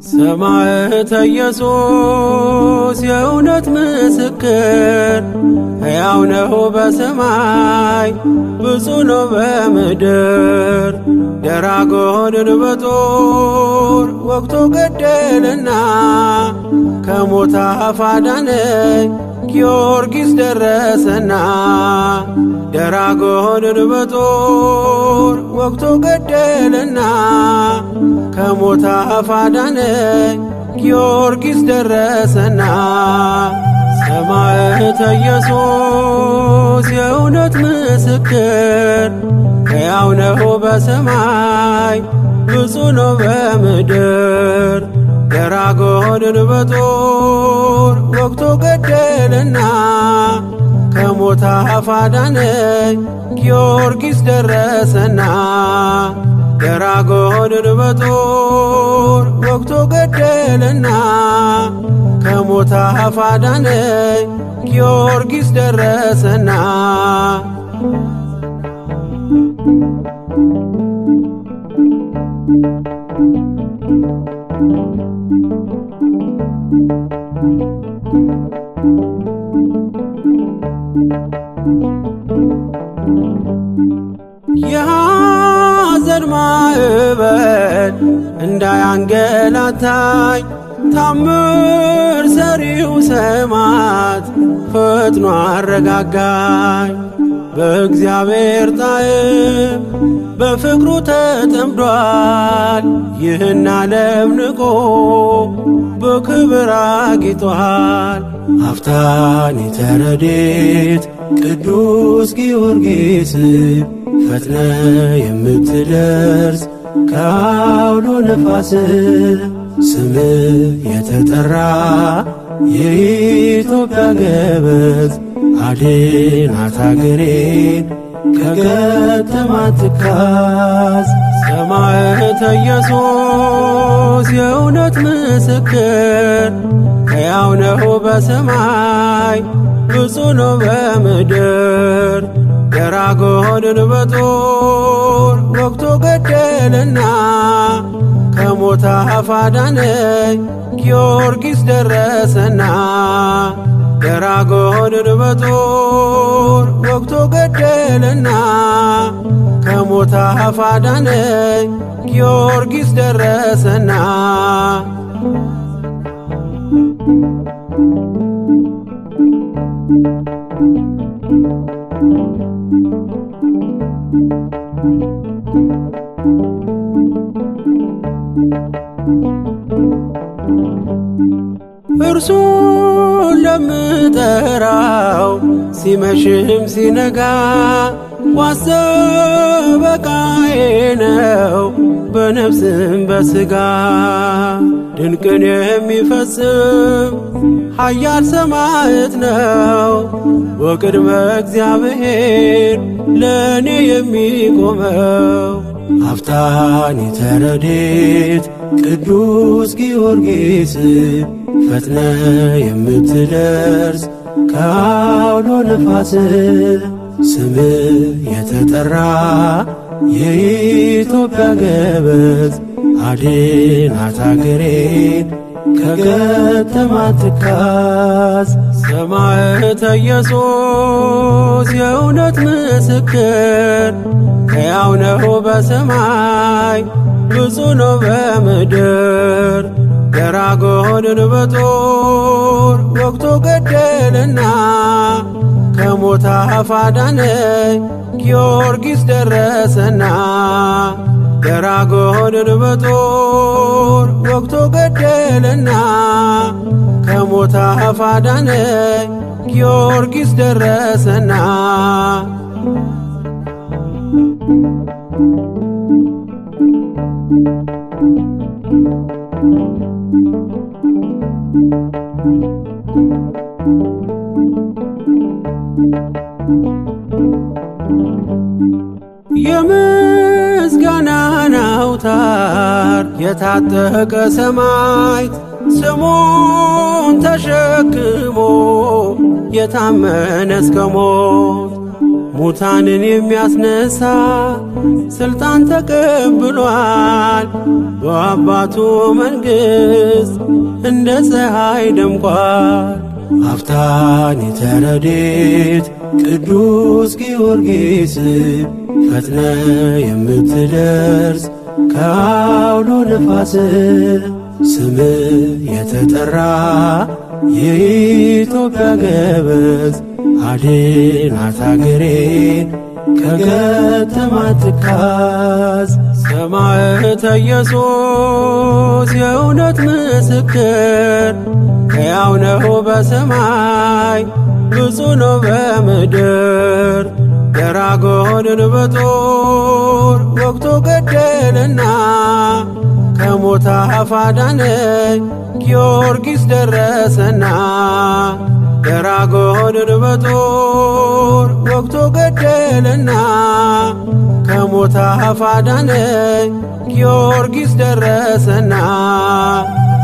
ሰማዕተ ኢየሱስ የእውነት ምስክር፣ ሕያው ነው በሰማይ ብፁዕ ነው በምድር። ደራጎንን በጦር ወግቶ ገደለና ከሞት አፍ አዳነኝ ጊዮርጊስ ደረሰና። ደራጎንን በጦር ወግቶ ገደለና ከሞት አፍ አዳነኝ ጊዮርጊስ ደረሰና። ሰማዕተ ኢየሱስ የእውነት ምስክር፣ ሕያው ነው በሰማይ ብፁዕ ነው በምድር። ደራጎንን በጦር ወግቶ ገደለና ከሞት አፍ አዳነኝ ጊዮርጊስ ደረሰና። ደራጎንን በጦር ወግቶ ገደለና ከሞት አፍ አዳነኝ ጊዮርጊስ ደረሰና። የሐዘን ማዕበል እንዳያንገላታኝ ታምር ሰሪው ሰማዕት ፈጥኖ አረጋጋኝ። በእግዚአብሔር ጣዕም በፍቅሩ ተጠምዷል፣ ይህን ዓለም ንቆ በክብር አጊጧል። አፍታኒ ተረዴት ቅዱስ ጊዮርጊስ፣ ፈጥነ የምትደርስ ከአውሎ ነፋስ፣ ስም የተጠራ የኢትዮጵያ ገበዝ፣ አድናት አገሬን ከገጠማት ትካዝ። ሰማዕተ ኢየሱስ የእውነት ምስክር፣ ሕያው ነው በሰማይ ብፁዕ ነው በምድር። ደራጎንን በጦር ወግቶ ገደለና ከሞት አፍ አዳነኝ ጊዮርጊስ ደረሰና። ደራጎንን በጦር ወግቶ ገደለና ከሞት አፍ አዳነኝ ጊዮርጊስ ደረሰና። እርሱን ለምጠራው ሲመሽም ሲነጋ ዋሰ በቃዬ ነው በነፍስም በሥጋ። ድንቅን የሚፈጽም ኃያል ሰማዕት ነው በቅድመ እግዚአብሔር ለእኔ የሚቆመው። አፍታኒ ተረዴት ቅዱስ ጊዮርጊስ፣ ፈጥነ የምትደርስ ከአውሎ ነፋስ፣ ስም የተጠራ የኢትዮጵያ ገበዝ፣ አድናት አገሬን ከገጠማት ትካዝ። ሰማዕተ ኢየሱስ የእውነት ምስክር፣ ሕያው ነው በሰማይ ብፁዕ ነው በምድር። ደራጎንን በጦር ወግቶ ገደለና ከሞት አፍ አዳነኝ ጊዮርጊስ ደረሰና። ደራጎንን በጦር ወግቶ ገደለና ከሞት አፍ አዳነኝ ጊዮርጊስ ደረሰና። የምስጋናን አውታር የታጠቀ ሰማዕት ስሙን ተሸክሞ የታመነ እስከ ሞት ሙታንን የሚያስነሳ ስልጣን ተቀብሏል። በአባቱ መንግሥት እንደ ፀሐይ ደምቋል። ሀብታን የተረዴት ቅዱስ ጊዮርጊስ ፈጥነ የምትደርስ ከአውሎ ነፋስ ስም የተጠራ የኢትዮጵያ ገበዝ አድናት አገሬን ከገጠማት ትካዝ። ሰማዕተ ኢየሱስ የእውነት ምስክር ሕያው ነው በሰማይ ብፁዕ ነው በምድር። ደራጎንን በጦር ወግቶ ገደለና ከሞት አፍ አዳነኝ ጊዮርጊስ ደረሰና። ደራጎንን በጦር ወግቶ ገደለና ከሞት አፍ አዳነኝ ጊዮርጊስ ደረሰና።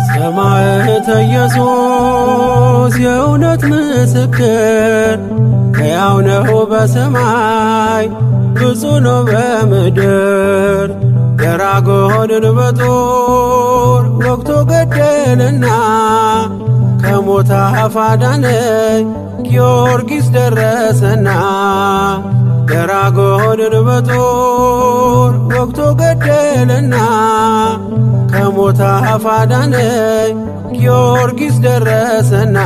ሰማዕተ ኢየሱስ የእውነት ምስክር ሕያው ነው በሰማይ ብፁዕ ነው በምድር። ደራጎንን በጦር ወግቶ ገደለና ከሞት አፍ አዳነኝ ጊዮርጊስ ደረሰና። ደራጎንን በጦር ወግቶ ገደለና ከሞት አፍ አዳነኝ ጊዮርጊስ ደረሰና።